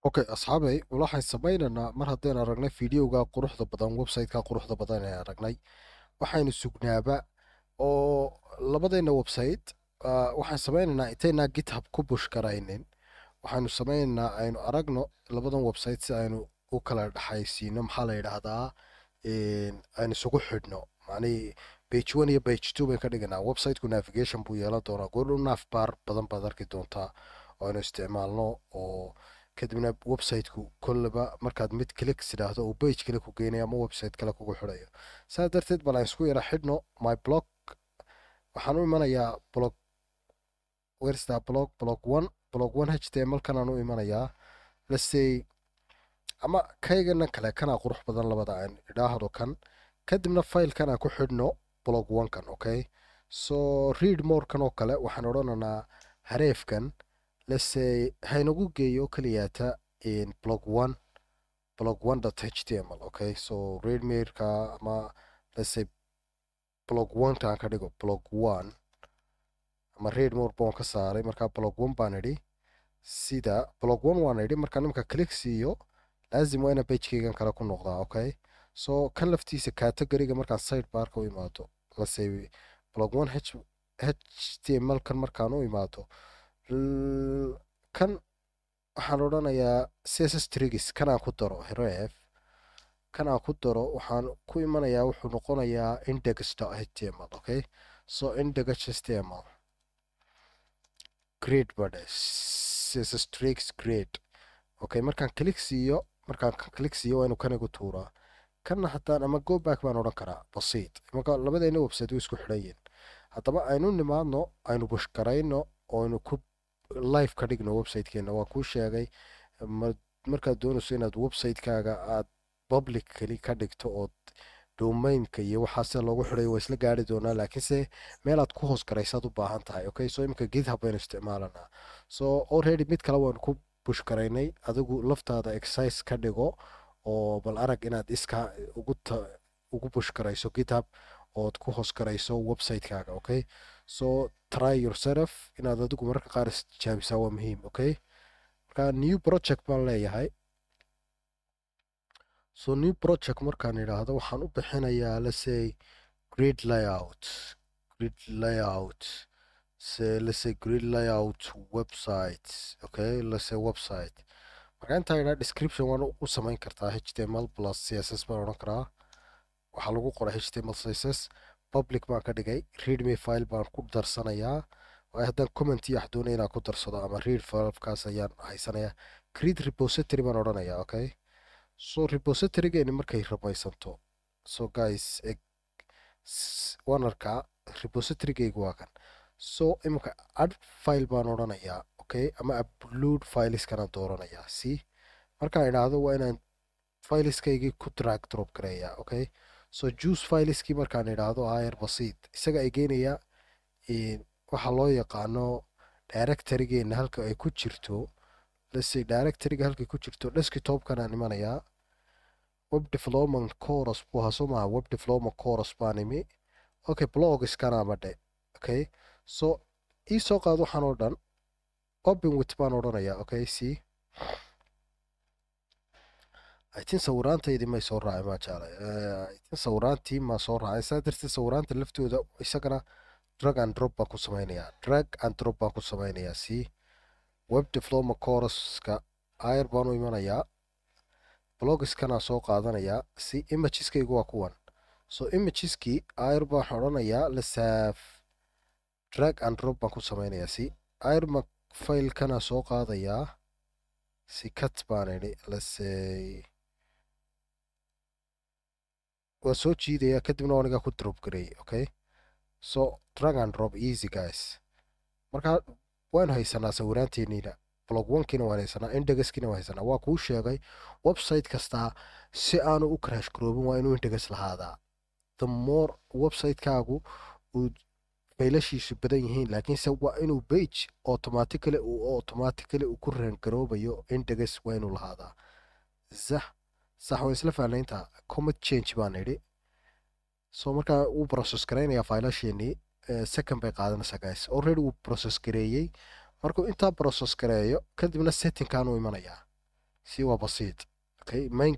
Okay asxaabay, waxaan samaynaynaa mar haddaynu aragnay videoga quruxda badan, website-ka quruxda badan ee aragnay, waxaynu sugnaaba oo labadayna website waxaan samaynaynaa intaynaa GitHub ku push garaynin, waxaanu samaynaynaa aynu aragno labadan website si aynu u kala dhexaysiino, maxaa la yidhaahdaa, aynu isugu xidhno, macnihii page 1 iyo page 2 bay ka dhiganaa. Website-ku navigation buu yeelan doonaa, goordhow navbar badan baad arki doontaa oo aynu isticmaalno, oo kadibna website-ku kolleba markaad mid click tidhaahdo uu page kale ku geynayo ama website kale kugu xidhayo. Saas darteed bal aan isku yara xidhno. My blog waxaan u imanayaa blog, where's that blog, blog 1, blog 1 HTML kan aan u imanayaa. Let's say ama kaygana kale kana qurux badan labada aan idhaahdo kan, kadibna file-kan aan ku xidhno blog 1 kan. Okay, so read more kan oo kale waxaan odhanaynaa hareefkan, let's say haynagu geeyo kaliyaata in blog 1, blog 1.html. Okay, so read more-ka ama let's say blog 1 taan ka dhigo blog 1 ama read more baan ka saaray, marka blog 1 baan idhi, sida blog 1 waan idhi. Marka nimka click siiyo laazim waa inaan page-kaygan kale ku noqdaa. Okay, so kan laftiisa category-ga markaan sidebar-ka u imaado, let's say blog 1 HTML kan markaan u imaado, kan waxaan odhanayaa CSS tricks kan aan ku daro, href kan aan ku daro, waxaan ku imanayaa wuxuu noqonayaa index.html. Okay, so index.html grid bade CSS tricks grid. Okay, markaan click siiyo, markaan click siiyo waa inuu kan igu tuuraa, kanna haddaan ama go back baan odhan karaa, basiit. Marka labadayna website way isku xidhan yihiin. Haddaba aynu nimaadno, aynu push garayno oo aynu ku live ka dhigno website-keena. Waa kuu sheegay markaad doonayso inaad website-kaaga aad publicly ka dhigto oo domain-ka iyo waxaa sida loogu xidhay waa isla gaari doonaa, laakiinse meel aad ku hoos garaysaad u baahan tahay. Okay, so iminka GitHub baynu isticmaalanaa, so already mid kale waanu ku push garaynay. Adigu laftaada exercise ka dhigo oo bal arag inaad iska ugu push garayso GitHub ood ku hoos garayso website-kaaga. Okay, so try yourself, inaad adigu mararka qaar istijaabisaa waa muhiim. Okay, marka new project baan leeyahay. So new project markaan idhaahdo waxaan u bixinayaa, let's say grid layout, grid layout, say let's say grid layout website. Okay, let's say website. Marka intaa idhaa description waan u samayn kartaa, HTML plus CSS baan odhan karaa, waxaa lagu qoray HTML CSS. Public baan ka dhigay, readme file baan ku darsanayaa, waayo haddaan comment iyo wax doonaya inaan ku darsado ama read filekaas ayaan haysanayaa. Create repository baan odhanayaa. Okay, so repository-geeni markay ramaysanto, so guys waan arkaa repository-gaygu waa kan. So iminka add file baan odhanayaa. Okay, ama upload files-kana dooranayaa. See, markaan idhaahdo waa inaan fileskaygii ku drag drop gareeyaa. Okay, so choose fileskii markaan idhaahdo ayar basiit isaga ay geenayaa waxaa loo yaqaano directory-geena halka ay ku jirto. Let's say directory-ga halkay ku jirto desktop-kan aan imanayaa, web development course buu ahaa, soo maha? Web development course baan imi. Okay, blogs-kana ama dhe. Okay, so ii soo qaad waxaan oo dhan, open with baan odhanayaa. Okay, see, I think sawiraantaydii may soo raacay, maa jeclay. I think sawiraantii ma soo raacay, saa darteed sawiraanta laftooda isagana drag and drop baan ku sameynayaa, drag and drop baan ku sameynayaa. See, web development course-ka ayar baan u imanayaa, blogs-kana soo qaadanayaa. See, images-kaygu waa kuwan, so images-kii ayar baan odhanayaa, let's have drag and drop baan ku sameynayaa. See, ayar ma file-kana soo qaadayaa. See, cut baan idhi, let's say waa soo jiidaya, kadibna aniga ku drop gareeyay. Okay, so drag and drop, easy guys. Marka waanu haysanaa sawiraanteeniina, blog 1-kiina waan haysanaa, indexkiina waan haysanaa. Waa kuu sheegay website kastaa si aanu u crash garoobin waa inuu index lahaadaa. The more website-kaagu uu faylashiisu badan yihiin, laakiinse waa inuu page automatically uu automatically uu ku rangaroobayo, index waa inuu lahaadaa. Sax sax, waan isla faahnayntaa. Commit change baan idhi. So markaa wuu process garaynayaa faylasheenii, second bay qaadanaysaa guys. Already wuu process gareeyey. Markuu intaa process gareeyo kadibna setting-kaan u imanayaa. Si waa basiit. Okay, main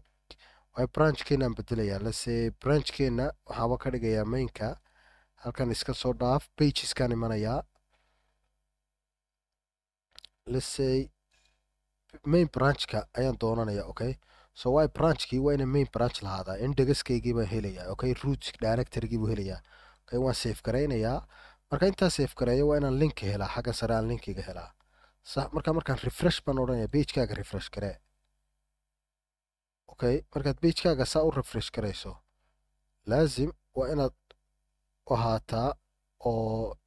waa branchkeena aan bedelayaa. Let's say branchkeena waxaaba ka dhigayaa mainka. Halkan iska soo dhaaf, pageskaan imanayaa. Let's say main branchka ayaan doonanaya. Okay, so why branchkii waa ina main branch lahaadaa. Indexkaygii baan helayaa. Okay, root directorygii buu helayaa. Okay, waan save garaynayaa. Marka intaa save gareeyo, waa inaan link helaa, xagga sare aan linkiga helaa, sax? Marka markaan refresh baan odhanaya, pagekaaga refresh garee. Okay, markaad pagekaaga saa u refresh garayso, laazim waa inaad ahaataa oo.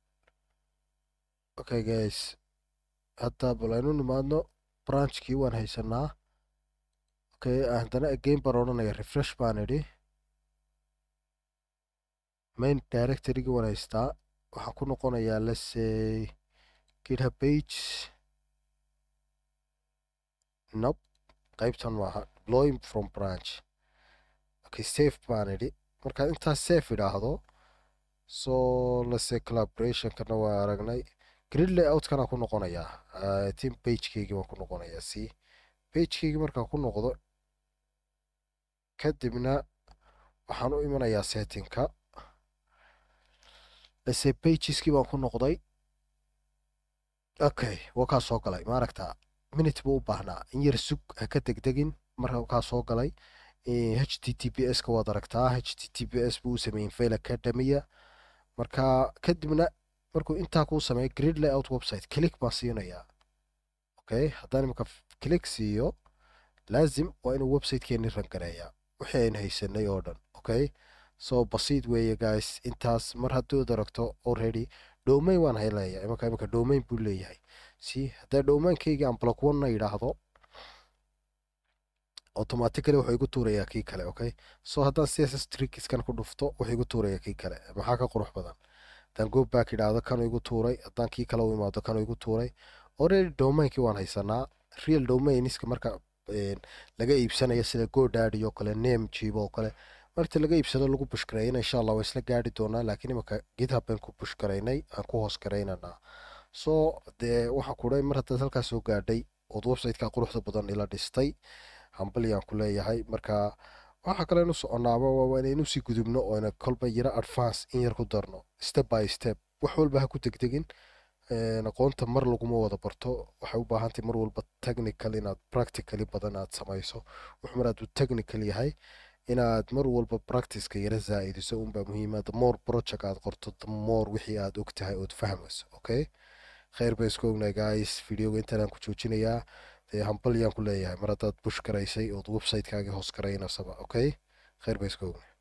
Okay guys, hadda bal aynu nimaadno branchkii waan haysanaa. Okay, haddana again baan odhanaya, refresh baan idhi. Main directorygii waan haystaa. Waxaan ku noqonayaa, let's say, GitHub page. Nope, qaybtan maaha, deploying from branch. Okay, save baan idhi. Markaad intaas save idhaahdo, so let's say collaborationkana waa aragnay. Grid layoutkana ku noqonayaa, team pagekeygii baan ku noqonayaa. Si pagekeygii markaan ku noqdo, kadibna waxaan u imanayaa settingka. Let's say pageskii baan ku noqday. Okay, waa kaa soo galay. Ma aragtaa? Minute buu u baahnaa, in yar sug, ha ka degdegin. Marka kaa soo galay, HTTPS ka waad aragtaa, HTTPS buu u sameeyey Fail Academia. Marka kadibna markuu intaa kuu sameeyo, grid layout website click baan siinayaa. Okay, haddaan imika click siiyo, laazim waa inuu websitekeeni run gareeyaa wixii aynu haysanay oo dhan. Okay, so basiid weeye guys intaas. Mar hadduud aragto already domain waan helaya imika domain buu leeyahay. Si haddii domainkayga aan block one na yidhaahdo, automatically wuxuu igu tuurayaa kii kale. Okay, so haddaan CSS trickskan ku dhufto, wuxuu igu tuurayaa kii kale. Maxaa ka qurux badan? Haddaan go back idhaahdo, kanuu igu tuuray. Haddaan kii kale u imaado, kanuu igu tuuray. Already domainkii waan haysanaa. Real domainska marka laga iibsanayo, sida GoDaddy oo kale, Namecheap oo kale, marta laga iibsado lagu push gareeyana, insha Allah waa isla gaari doonaa. Laakiin imika GitHub baan ku push garaynay, aan ku hoos garaynanaa. So dee waxaan ku dhahay, mar haddaad halkaas soo gaadhay ood websiteka quruxda badan ila dhistay, hambalyaan ku leeyahay. Marka waxa kale inu soconaaba waa inaynu sii gudubno oo ina kolba yaro advance in yar ku darno, step by step. Wax walba ha ku degdegin. Aqoonta mar laguma wada barto. Waxay u baahantahay mar walba technical inaad practically badan aad samayso. Wax mar hadduu technical yahay, inaad mar walba practiceka yara zaa'idiso unbaa muhiima. The more project aad qorto, the more wixii aad og tahay ood fahmayso. Okay, khayr bay isku ognahay guys. Videoga intaan aan ku joojinayaa. Dee hambalyaan ku leeyahay mar haddaad push garaysay ood websitekaagii hoos garaynasaba. Okay, khayr bay isku ognahay.